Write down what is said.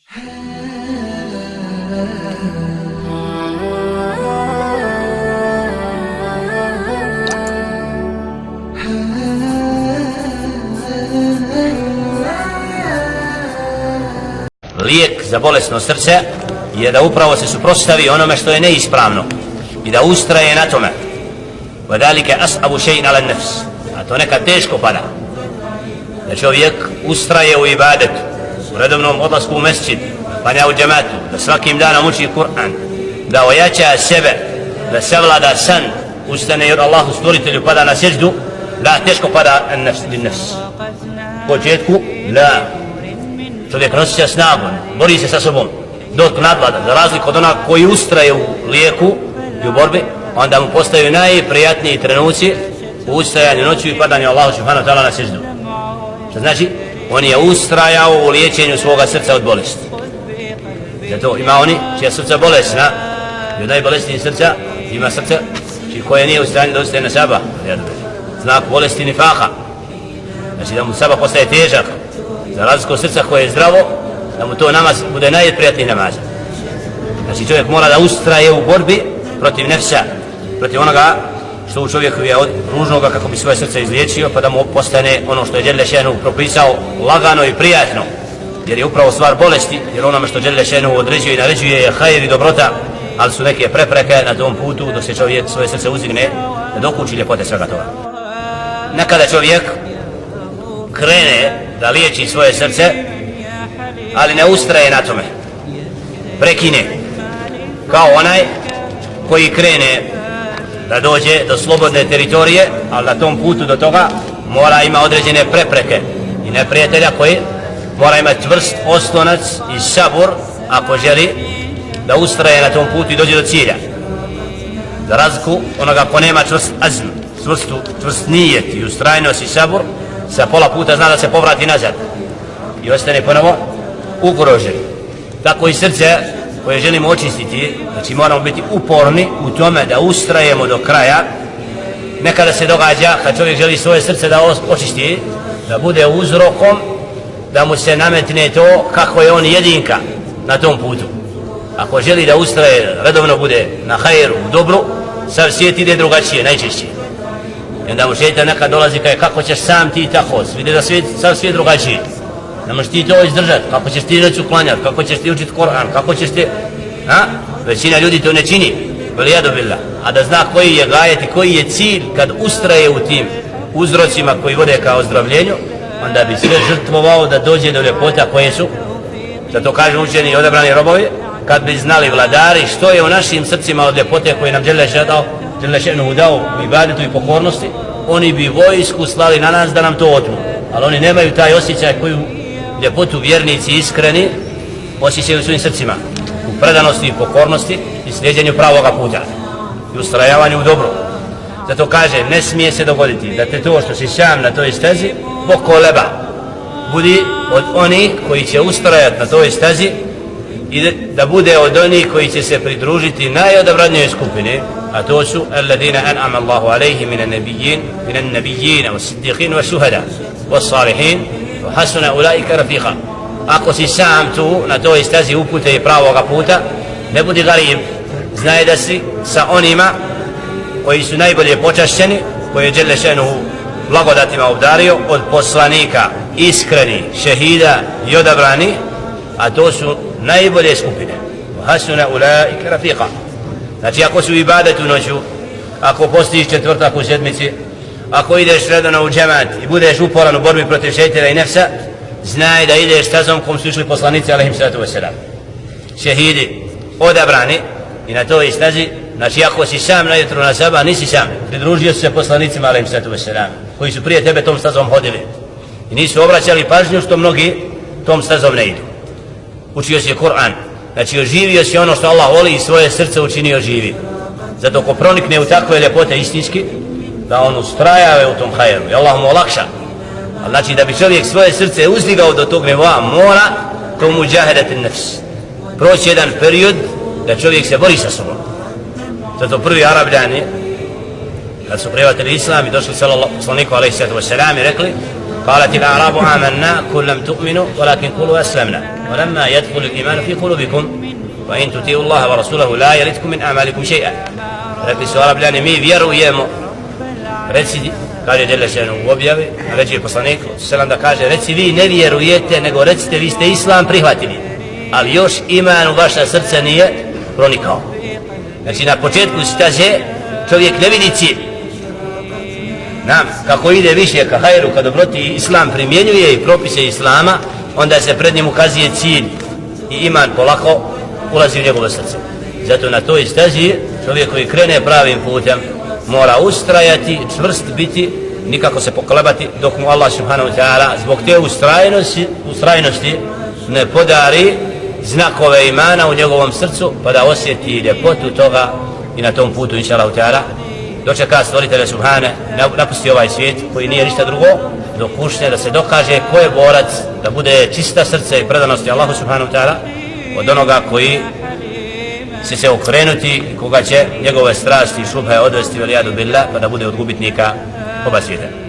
Lijek za bolesno srce je da upravo se suprotstavi onome što je neispravno i da ustraje na tome. وَذَلِكَ أَصْعَبُ شَيْءٍ عَلَى النَّفْسِ. A to nekad teško pada. Da čovjek ustraje u ibadetu, u redovnom odlasku u mesdžid, klanja u džematu, da svakim danom uči Kur'an, da ojača sebe, da savlada san, ustane i od Allahu stvoritelju pada na seždu, da teško pada nefs. U početku, da čovjek nosi se snagom, bori se sa sobom, dok nadvlada, za razliku od onog koji ustraje u lijeku i u borbi, onda mu postaju najprijatniji trenuci u ustajanju noću i padanju Allahu subhanahu wa ta'ala na seždu. Što znači, on je ustrajao u liječenju svoga srca od bolesti. Zato ima oni čija srca bolesna, i od najbolesnijih srca ima srce koje nije u stanju da ustaje na saba, znak bolesti nifaha. Znači da mu saba postaje težak, za razliku od srca koje je zdravo, da mu to namaz bude najprijatniji namaz. Znači čovjek mora da ustraje u borbi protiv nefsa, protiv onoga što u čovjeku je od ružnoga kako bi svoje srce izliječio, pa da mu postane ono što je Đelle Še'nuhu propisao lagano i prijatno, jer je upravo stvar bolesti, jer onome što Đelle Še'nuhu određuje i naređuje je hajr i dobrota, ali su neke prepreke na tom putu dok se čovjek svoje srce uzigne da dokući ljepote svega toga. Nekada čovjek krene da liječi svoje srce, ali ne ustraje na tome, prekine, kao onaj koji krene da dođe do slobodne teritorije, ali na tom putu do toga mora ima određene prepreke i neprijatelja koji mora imati čvrst oslonac i sabor ako želi da ustraje na tom putu i dođe do cilja. Za razliku onoga ko nema čvrst azm, čvrst nijet i ustrajnost i sabor, sa pola puta zna da se povrati nazad i ostane ponovo ugrožen. Tako i srce koje želimo očistiti, znači moramo biti uporni u tome da ustrajemo do kraja. Nekada se događa kad čovjek želi svoje srce da očisti, da bude uzrokom da mu se nametne to kako je on jedinka na tom putu. Ako želi da ustraje, redovno bude na hajru, u dobru, sav svijet ide drugačije, najčešće. I onda mu šeitan nekad dolazi kaže kako ćeš sam ti tako, vidi da sav svijet drugačije. Ne možeš ti to izdržati, kako ćeš ti reći uklanjati, kako ćeš ti učiti Koran, kako ćeš ti... Većina ljudi to ne čini, velijadu billah. A da zna koji je gajet i koji je cilj kad ustraje u tim uzrocima koji vode ka ozdravljenju, onda bi sve žrtvovao da dođe do ljepota koje su, zato kažu učeni i odabrani robovi, kad bi znali vladari što je u našim srcima od ljepote koje nam Đelle Še'nuhu dao u ibadetu i pokornosti, oni bi vojsku slali na nas da nam to otmu. Ali oni nemaju taj osjećaj koju ljepotu vjernici iskreni osjećaju u svojim srcima, u predanosti i pokornosti i slijedjenju pravoga puta i ustrajavanju u dobru. Zato kaže, ne smije se dogoditi da te to što si sam na toj stezi pokoleba. Budi od onih koji će ustrajati na toj stezi i da bude od onih koji će se pridružiti najodabranijoj skupini, a to su alladina an'ama Allahu alejhim minan nabiyyin was-siddiqin wash-shuhada was-salihin wa hasuna ulaika rafiqa. Ako si sam tu na toj stezi upute i pravoga puta, ne budi garib, znaj da si sa onima koji su najbolje počašćeni, koje je Đelle Še'nuhu blagodatima obdario od poslanika, iskreni, šehida i odabrani, a to su najbolje skupine. Hasuna ulaika rafiqa. Znači ako su ibadetu noću, ako postiš četvrtak u sedmici, ako ideš redovno u džemat i budeš uporan u borbi protiv šejtana i nefsa, znaj da ideš stazom kom su išli poslanici alejhim salatu vesselam. Šehidi, odabrani i na toj stazi, znači ako si sam na jutru na sabah, nisi sam, pridružio se poslanicima alejhim salatu vesselam, koji su prije tebe tom stazom hodili i nisu obraćali pažnju što mnogi tom stazom ne idu. Učio si Kur'an, znači oživio si ono što Allah voli i svoje srce učinio živi. Zato ko pronikne u takve ljepote istinski, da on ustrajave u tom hajru i Allah mu olakša. Ali znači da bi čovjek svoje srce uzdigao do tog nivoa, mora to muđahedati nefs. Proći jedan period da čovjek se bori sa sobom. Zato prvi Arabljani, kad su prihvatili Islam i došli poslaniku alejhi salatu vesselam i rekli قالت الأعراب آمنا قل لم تؤمنوا ولكن قولوا أسلمنا ولما يدخل الإيمان في قلوبكم وإن تطيعوا الله ورسوله لا يلدكم من أعمالكم شيئا. Rekli su Arabljani, mi vjerujemo. Reci, kaže Đelešanu u objavi, reći je poslanik selam da kaže, reci vi ne vjerujete, nego recite vi ste islam prihvatili, ali još iman u vaša srca nije pronikao. Znači na početku staze čovjek ne vidi cilj. Kako ide više ka hajru, ka dobroti, islam primjenjuje i propise islama, onda se pred njim ukazuje cilj i iman polako ulazi u njegovo srce. Zato na toj stazi čovjek koji krene pravim putem mora ustrajati, čvrst biti, nikako se pokolebati dok mu Allah subhanahu wa ta'ala zbog te ustrajnosti ne podari znakove imana u njegovom srcu pa da osjeti ljepotu toga i na tom putu inša Allah ta'ala dočeka stvoritelja subhane, napusti ovaj svijet koji nije ništa drugo dok ušne da se dokaže ko je borac, da bude čista srce i predanosti Allahu subhanahu wa ta'ala od onoga koji se okrenuti, koga će njegove strasti i šubhe odvesti velijadu billah pa da bude od gubitnika oba svijeta.